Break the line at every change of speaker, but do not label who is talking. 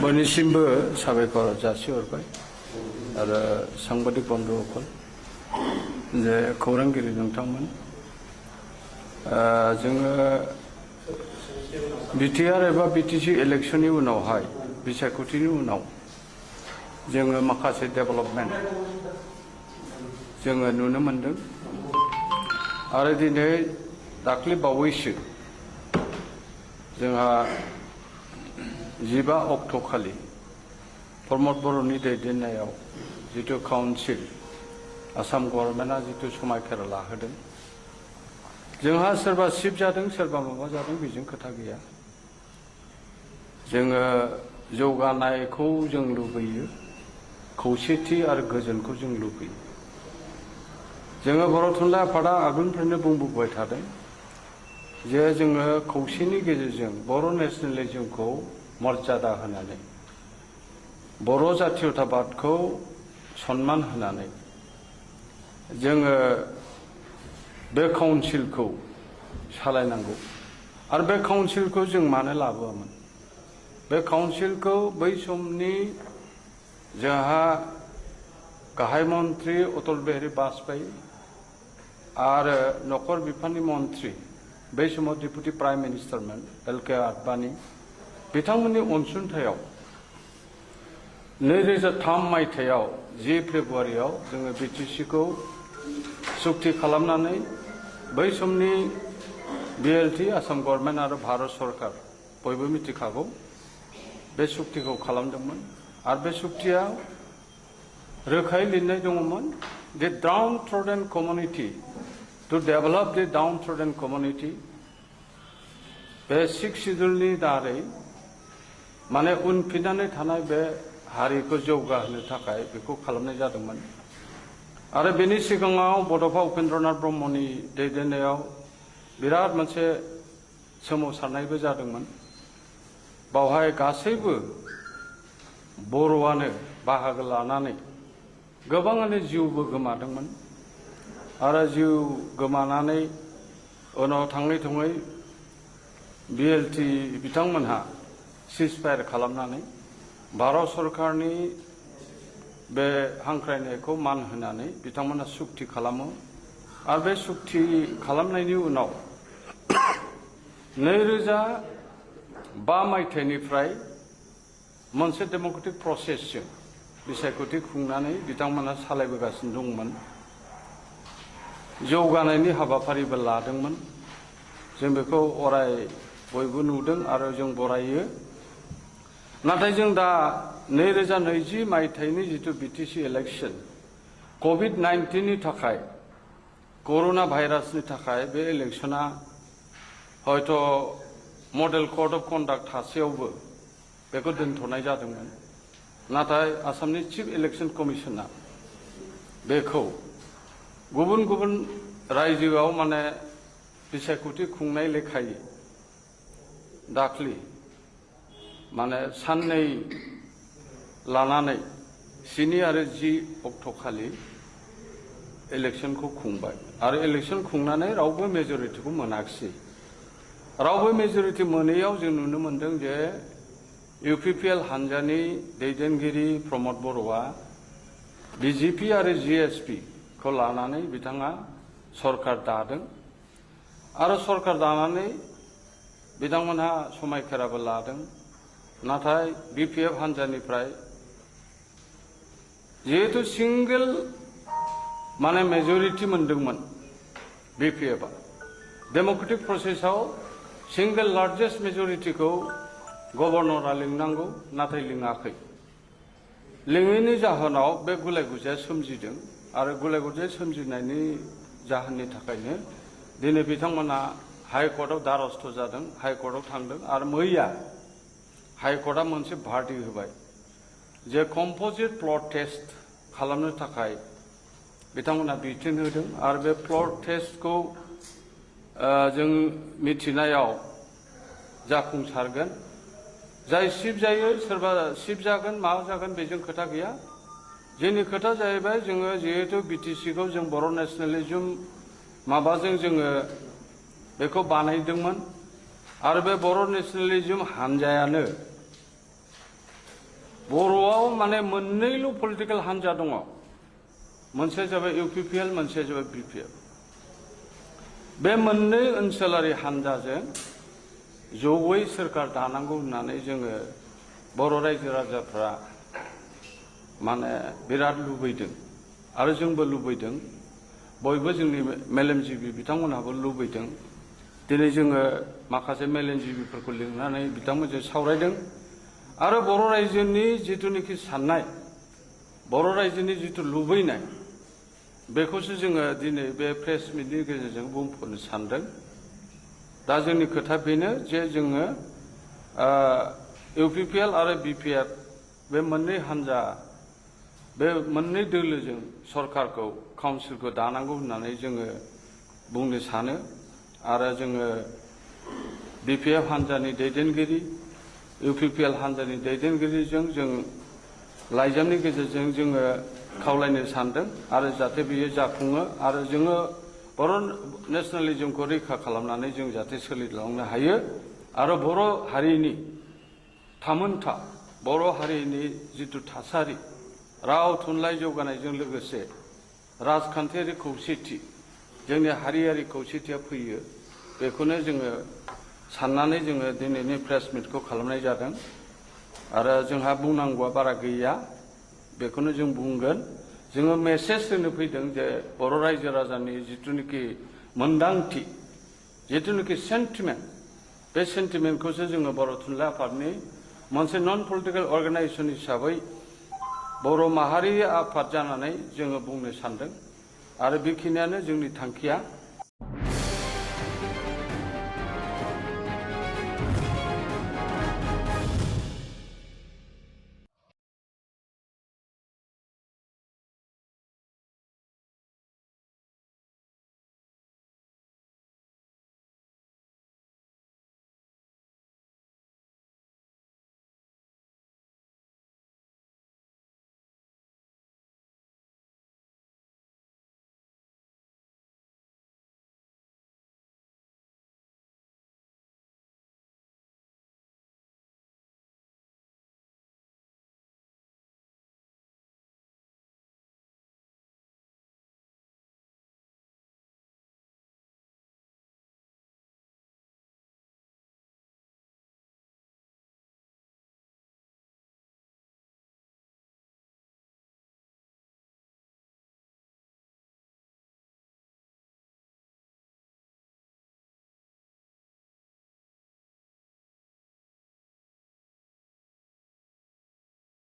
बयनिसिमबो साबायखर जासिहरबाय आरो सांबादिक बन्धुफोर जे खौरांगिरि नोंथांमोन जोङो बिटिआर एबा बिटिसि इलेक्शननि उनावहाय बिसायख'थिनि उनाव जोङो माखासे डेभेलपमेन्ट जोङो नुनो मोनदों आरो दिनै दाख्लि बावैसो जोंहा 15 अक्ट' खालि प्रमद बर'नि दैदेननायाव जितु काउन्सिल आसाम गभर्नमेन्टआ जितु समायखेरा लाहोदों जोंहा सोरबा सिफ जादों सोरबा माबा जादों बेजों खोथा गैया जोङो जौगानायखौ जों लुबैयो खौसेथि आरो गोजोनखौ जों लुबैयो जोङो बर' थुनलाइ आफादा आगोलनिफ्रायनो बुंबोबाय थादों जे जोङो खौसेनि गेजेरजों बर' नेशनेलिज्मखौ मर्यादा होनानै बर' जातीयताबादखौ सन्मान होनानै जोङो बे काउन्सिलखौ सालायनांगौ आरो बे काउन्सिलखौ जों मानो लाबोआमोन बे काउन्सिलखौ बै समनि जोंहा गाहाय मन्त्रि अटल बिहारी वाजपेयी आरो नखर बिफाननि मन्त्रि बै समाव डेपुटि प्राइम मिनिस्टारमोन एल.के. आडवाणी बिथांमोननि अनसुंथायाव 2003 मायथाइयाव 10 फेब्रुवारियाव जोङो बिटिसिखौ सुक्ति खालामनानै बै समनि बिएलटि आसाम गभर्नमेन्ट आरो भारत सरकार बयबो मिथिखागौ बे सुक्तिखौ खालामदोंमोन आरो बे सुक्तियाव रोखायै लिरनाय दङमोन the downtrodden community to develop the downtrodden community बे 6 शिड्युलनि दारै माने उनफिननानै थानाय बे हारिखौ जौगाहोनो थाखाय बेखौ खालामनाय जादोंमोन आरो बेनि सिगाङाव बड'फा उपेन्द्रनाथ ब्रह्मनि दैदेननायाव बिराद मोनसे सोमावसारनायबो जादोंमोन बावहाय गासैबो बर'आनो बाहागो लानानै गोबाङानो जिउबो गोमादोंमोन आरो जिउ गोमानानै उनाव थाङै थुङै बिएलटि बिथांमोनहा सिजफायार खालामनानै भारत सरकारनि बे हांख्रायनायखौ मान होनानै बिथांमोना सुक्ति खालामो आरो बे सुक्ति खालामनायनि उनाव 2005 मायथाइनिफ्राय मोनसे डेम'क्रेटिक प्रसेसजों बिसायख'थि खुंनानै बिथांमोना सालायबोगासिनो दंमोन जौगानायनि हाबाफारिबो लादोंमोन जों बेखौ अराय बयबो नुदों आरो जों बरायो नाथाय जों दा 2020 मायथाइनि जितु बिटिसि इलेक्शन COVID-19 नि थाखाय कर'ना भाइरासनि थाखाय बे इलेक्शना हयथ' मडेल कड अफ कन्डाक्ट थासेयावबो बेखौ दोनथ'नाय जादोंमोन नाथाय आसामनि चिफ इलेक्शन कमिशना बेखौ गुबुन गुबुन रायजोआव माने बिसायख'थि खुंनाय लेखायै दाख्लि माने साननै लानानै 9 आरो 10 अक्ट' खालि इलेक्शनखौ खुंबाय आरो इलेक्शन खुंनानै रावबो मेजरिटिखौ मोनाखिसै रावबो मेजरिटि मोनैयाव जों नुनो मोनदों जे UPPL हानजानि दैदेनगिरि प्रमद बर'आ BJP आरो GSP खौ लानानै बिथाङा सरकार दादों आरो सरकार दानानै बिथांमोनहा समायखेराबो लादों नाथाय BPF हानजानिफ्राय जिहेतु सिंगल माने मेजरिटि मोनदोंमोन BPFआ डेम'क्रेटिक प्रसेसआव सिंगल लार्जेस्ट मेजरिटिखौ गभर्नरा लिंनांगौ नाथाय लिङाखै लिङैनि जाहोनाव बे गुलाय गुजाया सोमजिदों आरो गुलाय गुजाय सोमजिनायनि जाहोननि थाखायनो दिनै बिथांमोना हाइकर्टआव द्वारस्थ जादों हाइकर्टआव थांदों आरो मैया हाइकर्टआ मोनसे भार्डिक्ट होबाय जे कम्प'जिट प्लट टेस्ट खालामनो थाखाय बिथांमोना बिथोन होदों आरो बे प्लट टेस्टखौ जों मिथिनायाव जाफुंसारगोन जाय सिफ जायो सोरबा सिफ जागोन मा जागोन बेजों खोथा गैया जोंनि खोथा जाहैबाय जोङो जिहेतु बिटिसिखौ जों बर' नेशनेलिज्म माबाजों जोङो बेखौ बानायदोंमोन आरो बे बर' नेशनेलिज्म हानजायानो बर'आव माने मोननैल' पलिटिकल हान्जा दङ मोनसेया जाबाय इउपिपिएल मोनसेया जाबाय बिपिएफ बे मोननै ओनसोलारि हान्जाजों जयै सोरखार दानांगौ होननानै जोङो बर' रायजो राजाफ्रा माने बिराद लुबैदों आरो जोंबो लुबैदों बयबो जोंनि मेलेमजिबि बिथांमोनहाबो लुबैदों दिनै जोङो माखासे मेलेमजिबिफोरखौ लिंनानै बिथांमोनजों सावरायदों आरो बर' रायजोनि जिथुनिखि साननाय बर' रायजोनि जिथु लुबैनाय बेखौसो जोङो दिनै बे प्रेस मिटनि गेजेरजों बुंफोरनो सानदों दा जोंनि खोथा बेनो जे जोङो इउपिपिएल आरो बिपिएफ बे मोननै हान्जा बे मोननै दोलोजों सरकारखौ काउन्सिलखौ दानांगौ होननानै जोङो बुंनो सानो आरो जोङो बिपिएफ हान्जानि दैदेनगिरि इउपिपिएल हान्जानि दैदेनगिरिजों जों लाइजामनि गेजेरजों जोङो खावलायनो सानदों आरो जाहाथे बेयो जाफुङो आरो जोङो बर' नेशनेलिजमखौ रैखा खालामनानै जों जाहाथे सोलिलांनो हायो आरो बर' हारिनि थामोनथा बर' हारिनि जिथु थासारि राव थुनलाइ जौगानायजों लोगोसे राजखान्थियारि खौसेथि जोंनि हारियारि खौसेथिया फैयो बेखौनो जोङो साननानै जोङो दिनैनि प्रेस मिटखौ खालामनाय जादों आरो जोंहा बुंनांगौआ बारा गैया बेखौनो जों बुंगोन जोङो मेसेज होनो फैदों जे बर' रायजो राजानि जिथुनिखि मोन्दांथि जिथुनिखि सेन्टिमेन्ट बे सेन्टिमेन्टखौसो जोङो बर' थुनलाइ आफादनि मोनसे नन पलिटिकेल अर्गानाइजेसन हिसाबै बर' माहारि आफाद जानानै जोङो बुंनो सानदों आरो बेखिनियानो जोंनि थांखिया